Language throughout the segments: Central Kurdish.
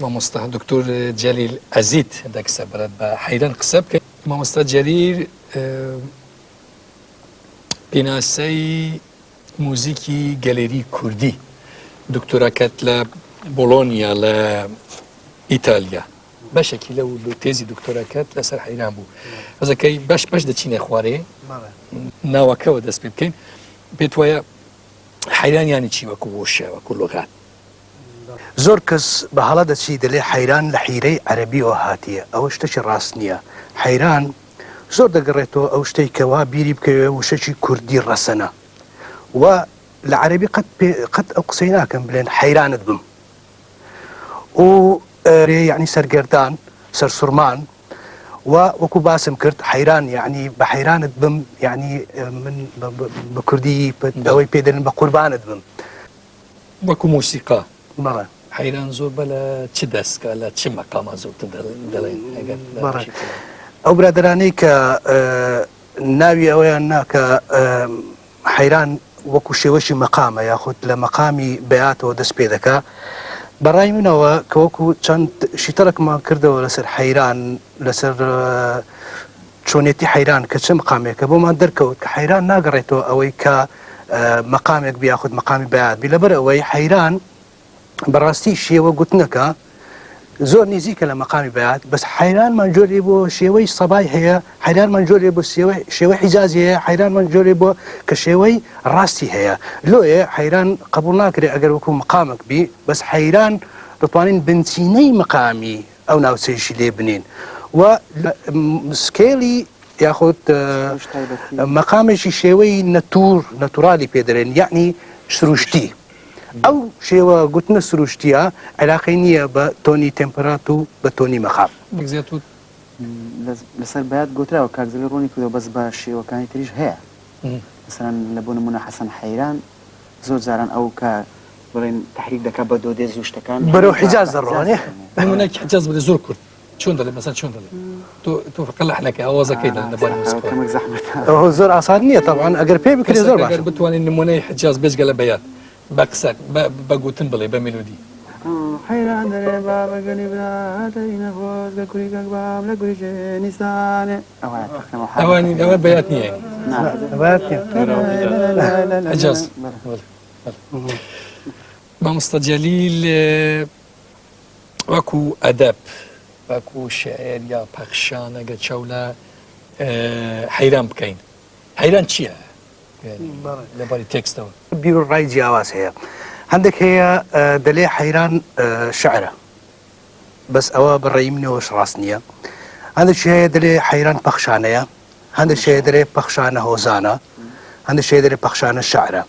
مامۆستا دکتۆر جەلیل ئەزید دەک سەبارەت بە حەیران قسە بکەین. مامۆستا جەلیل پێناسەی موزیکی گەلێری کوردی دکتۆراکەت لە بۆڵۆنیا لە ئیتالیا بەشێکی لەو تێزی دکتۆراکەت لەسەر حەیران بوو حەزەکەی بەش بەش دەچینە خوارێ ناوەکەوە دەست پێ بکەین پێت وایە حەیران یانی چی وەکو وشە وەکو لغات؟ زۆر کەس بە هەڵە دەچی دەلێ حەیران لە حیرەی عەرەبیەوە هاتیە ئەوە شتەکی ڕاست نیە حەیران زۆر دەگەڕێتەوە ئەو شتەی کە وا بیری بکەوێ وشەکی کوردی ڕەسەنە و لە عەرەبی قەت پێ قەت ئەو قسەی ناکەن بلێن حەیرانت بم و یعنی سەرگەردان سەرسوڕمان و وەکو باسم کرد حەیران یعنی بە حەیرانت بم یعنی من بە کوردی ئەوەی پێ دەلێن بە قوربانت بم. وەکو مۆسیقا. بەڵێ. حەیران زۆر بە لە چ دەستگا لە چ مەقاما زۆرتر دەڵێن ئەگەر بەڵێ. ئەو برادەرانەی کە ناوی ئەوەیان نا کە حەیران وەکو شێوەشی مەقامە یاخود لە مەقامی بەیاتەوە دەست پێ دەکا بە ڕای منەوە کە وەکو چەند شیتەڵێکمان کردەوە لەسەر حەیران لەسەر چۆنێتی حەیران کە چ مقامێکە بۆمان دەرکەوت کە حەیران ناگەڕێتەوە ئەوەی کە مەقامێک بی یاخود مەقامی بەیات بی لەبەر ئەوەی حەیران بەڕاستی شێوە گوتنەکە زۆر نزیکە لە مەقامی بەیات بەس حەیرانمان جۆری بۆ شێوەی سەبای هەیە حەیرانمان جۆرێ بۆ شێوەی شێوەی حیجازی هەیە حەیرانمان جۆرێ بۆ کە شێوەی ڕاستی هەیە لۆیە حەیران قبول ناکرێ ئەگەر وەکو مقامێک بی بەس حەیران دەتوانین بنچینەی مقامی ئەو ناوچەیشی لێ بنێین و scale ی یاخود مەقامێکی شێوەی natur natural ی پێ دەرێن یعنی سروشتی ئەو شێوە گوتنە سروشتیە عێراقی نییە بە تۆنی تێمپرات و بە تۆنی مەقام. لەسەر بەیات گۆتراوە کاک جەلیل ڕوونی کردەوە بەس بە شێوەکانی تریش هەیە مەسەلەن لە بۆ نموونە حەسەن حەیران زۆر جاران ئەو کە بڵێن تەحریک دەکا بە دۆ دێز و شتەکان بەرەو حیجاز دەڕۆنێ نمونەکی حیجاز بڵێ زۆر کورت چۆن دەڵێ مەسەن چۆن دەڵێ تۆ تۆ فقط لەحنەکە ئاوازەکەی دەڵێن لە باری موسیقا کەمێک زەحمەتە ئەوە زۆر ئاسان نییە تەبعەن ئەگەر پێ بکرێ زۆر ئەگەر باشە بتوانین نمونەی حیجاز بێجگە لە بەیات بە قسە بە گوتن بڵێ بە مێلۆدی. حەیران دەرێ بابە گەلی برادەری نەخۆزگە کوری کاک بام لە کوری نیسانێ ئەوە تەقریبا حالەتە. ئەوانی ئەوە بەیات نییە نا بەیات نییە. حیجاز مامۆستا جەلیل وەکو ئەدەب وەکو شعر یا پەخشان ئەگەر چاو لە حەیران بکەین حەیران چییە لە باری تێکستەوە؟ بیر و ڕای جیاواز هەیە هەندێک هەیە دەلێ حەیران شعرە بەس ئەوە بە ڕێی منەوەش ڕاست نییە هەندێک هەیە دەلێ حەیران پەخشانەیە هەندێک هەیە دەلێ پەخشانە هۆزانە هەندێک هەیە دەلێ پەخشانە شعرە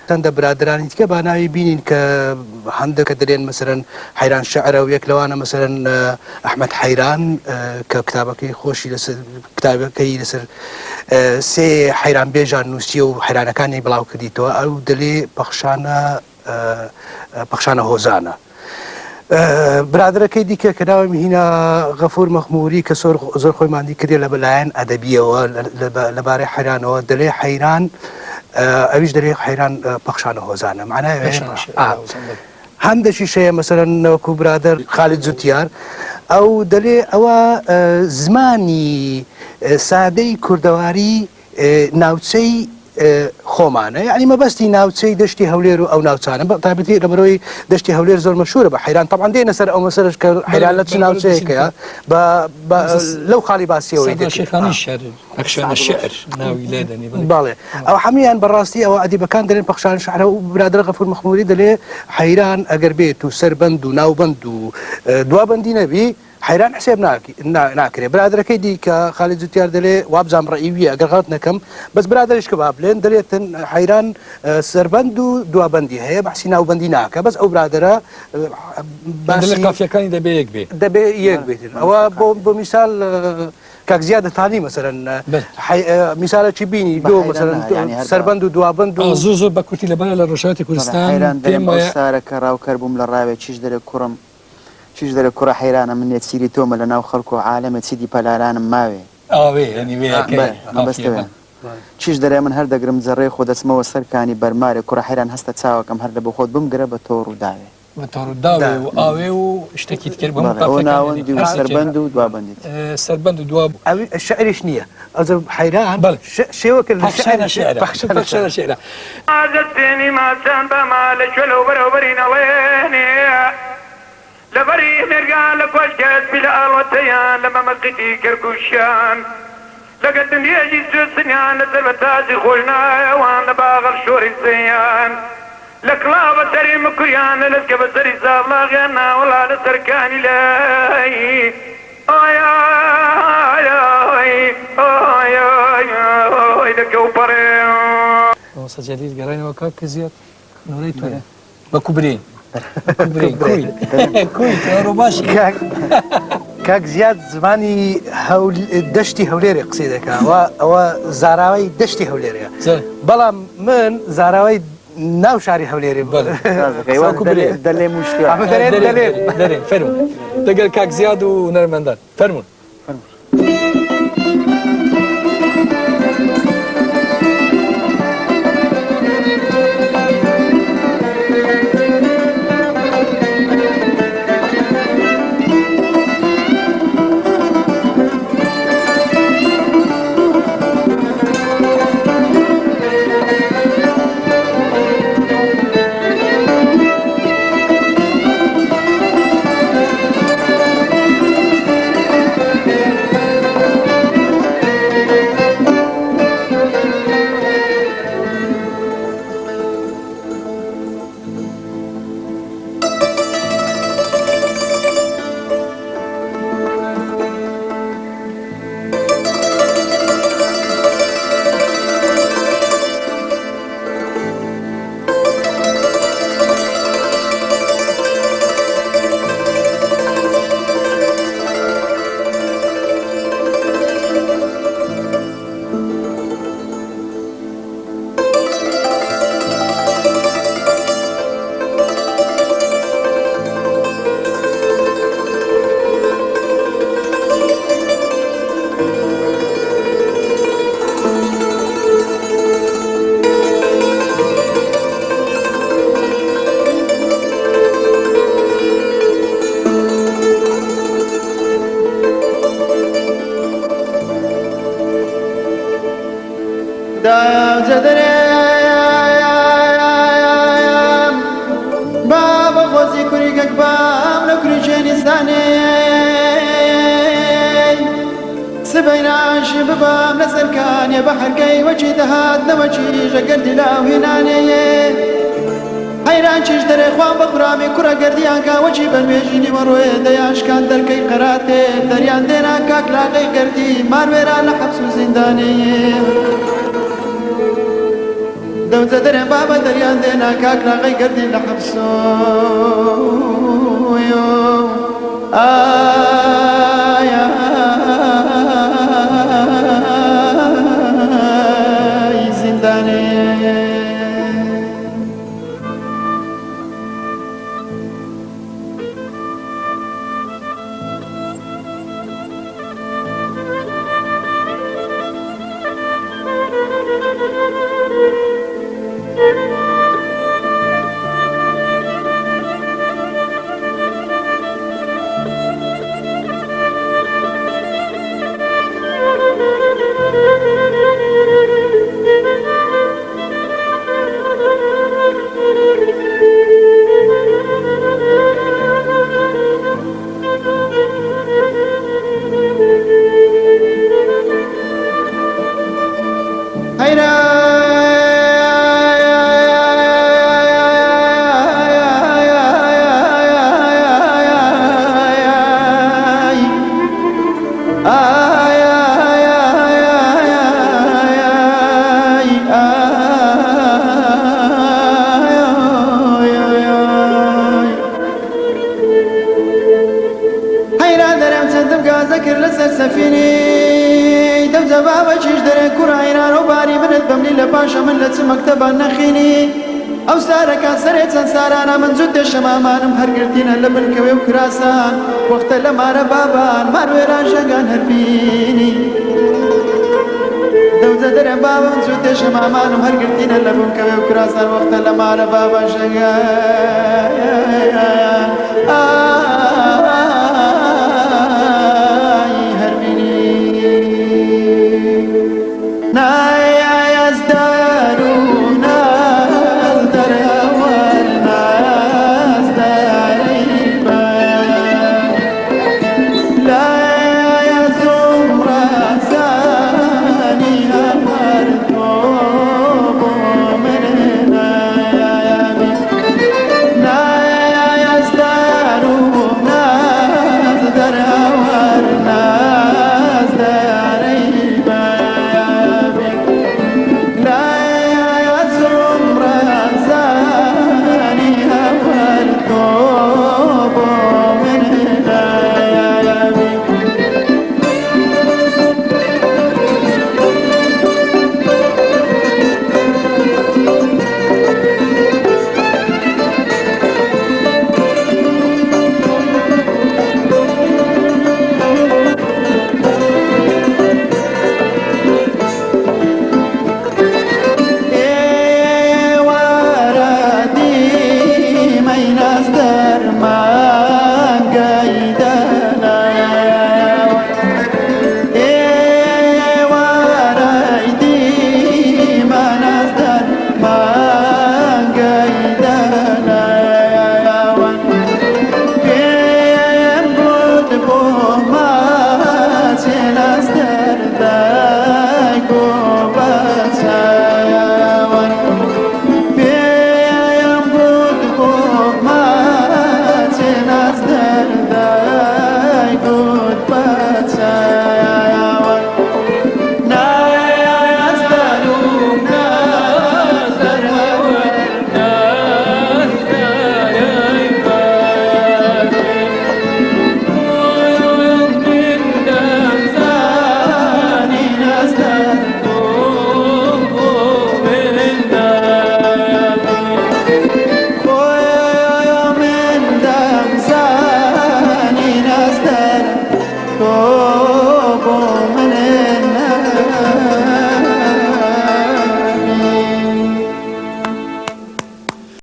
چەندە برادرانی دیکە با ناوی بینین کە هەندێک کە دەلێن مەسەرەن حەیران شعرە و یەک لەوانە مەسەرەن ئەحمەد حەیران کە کتابەکەی خۆشی لەسەر کتابەکەی لەسەر سێ حەیران بێژان نووسیە و حەیرانەکانی بڵاو کردیتەوە ئەو دەلێ پەخشانە پەخشانە هۆزانە. برادەرەکەی دیکە کە ناوی هینا غەفور مەخموری کە زۆر زۆر خۆی ماندی کردێ لە بەلایەن ئەدەبیەوە لەبارەی حەیرانەوە دەلێ حەیران ئەویش دەلێ حەیران پەخشانە هۆزانە معنای هەندێکیش هەیە مەسەلەن وەکو برادەر خالید جوتیار ئەو دەلێ ئەوە زمانی سادەی کوردەواری ناوچەی خۆمانە یعنی مەبەستی ناوچەی دەشتی هەولێر و ئەو ناوچانە بە تایبەتی لە بەرەوەی دەشتی هەولێر زۆر مەشهورە بە حەیران تەبعەن دێنە سەر ئەو مەسەرش کە حەیران لە چ ناوچەیەکەیە بە لەو خاڵی باسیەوەی دێت شێخانی شەر پەخشانە شعر ناوی لێ دەنێ بەڵێ ئەو هەموویان بەڕاستی ئەوە ئەدیبەکان دەلێن پەخشان شعرە و برادەر غەفور مەخموری دەلێ حەیران ئەگەر بێت و سەربەند و ناوبەند و دوابەندی نەبی حەیران حسێب ناکرێ برادەرەکەی دی کە خالید جوتیار دەلێ وابزانم ڕەئی ویە ئەگەر غەڵەت نەکەم بەس برادەریش کە با بلێن دەلێتن حەیران سەربەند و دوابەندی هەیە بەحسی ناوبەندی ناکە بەس ئەو برادەرە باسی قافیەکانی دەبێ یەک بێ دەبێ یەک بێتن ئەوە بۆ بۆ میسال کاک زیاد دەتانی مەسەرەن میسالەکی بینی دۆ مەسەرەن سەربەند و دوابەند و زۆر زۆر بە کورتی لەبەرە لە ڕۆژهەڵاتی کوردستان پێم وایە سارەکە ڕاوکەر بووم لە ڕاوێ چیش دەرێ کوڕم چیش دەرێ کوڕە حەیرانە من نێچیری تۆمە لە ناو خەڵک و عالەمێ چیدی پەلارانم ماوێ. ئاوێ یانی وێیەکەی بەرێ مەبەستە وێ. چیش دەرێ من هەر دەگرم جەڕێ خۆ دەچمەوە سەر کانی بەرمارێ کوڕە حەیران هەستە چاوەکەم هەر لە بۆ خۆت بمگرە بە تۆ ڕووداوێ. متۆر داوێ و ئاوێ و شتێکی تر بۆ ئەوە ناوەندی و سەربەند و دوابەندی. سەربەند و دوا ئەوی شعریش نییە ئەوجا حەیران بەڵێ. شێوە کرد لە پەخشانە شعرە پەخشانە پەخشانە شعرە. دەستێنی ماچان بە ما لە کوێ لەو بەرەو بەری نەڵێنێ لە بەری مێرگان لە کۆشکێ سپی لە ئاڵۆتەیان لە مەمەقیتی کەرکوکیان لە گەردنرێژی سوێسنیان لە سەر بە تاجی خۆشناوان لە باغەڵ شۆری سەیان لە کڵاو بە سەری مکوریان لە لەچکە بە سەری سابڵاغیان ناوەڵا لە سەر کانی لای ئای ئای ئای ئای ئای لە کەوپەڕێ. مامۆستا جەلیل گەڕاینەوە کاک زیاد نۆرەی تۆیە بە کوبرین کوبرین کوی کوی تۆ باشی کاک کاک زیاد زمانی هەول دەشتی هەولێرێ قسەی دەکا ئەوە ئەوە زاراوەی دەشتی هەولێرەیە بەڵام من زاراوەی ناو شاری هەولێرێ بەڵێ. دەلێم و شتێ ئەمە دەرێن دەلێم دەرێن فەرموون لەگەل کاک زیاد و هونەرمەندان فەرموون. داوجە دەرێم بابە خۆزی کوری گەک بام لە کوری چێنیستانێ سبەی ناشی ببام لەسەر کانێ بە حەرکەی وەچی دەهات نەوەچی ژەگەردی لاو هێنانێ حەیران چیش دەرێ خوان بە خورامی کوڕە گەردیان کا وەچی بە نوێژی نیوەڕۆێ دەیان شکان دەرکەی قەراتێ دەریان دێنا کاک لاقەی گەردی ماروێران لە حەبس و زیندانێ دەوجە دەرێن بابە دەریان دێنا کاک لاقەی گەردی لە حەبس ئای ئای زیندانێ. حەیران دەرێم چەندم گازە کرد لەسەر سەفینی دەوجە بابە چیش دەرێ کوڕ حەیران ئەو باری منت بەمنی لە پاشە من لە چ مەکتەبان نەخینی ئەو سارەکە سەرێ چەند سارانە من جوت دێشەمامانم هەر گرتینە لە بن کەوێ و کراسان وەختە لە مارە بابان ماروێران ژەنگان هەر بینی. دەوجە دەرێ بابم چوو تێشە مامانم هەر گرتینە لە بوون کەوێ و کراسان وەختە لە مالە بابا ژەنگە.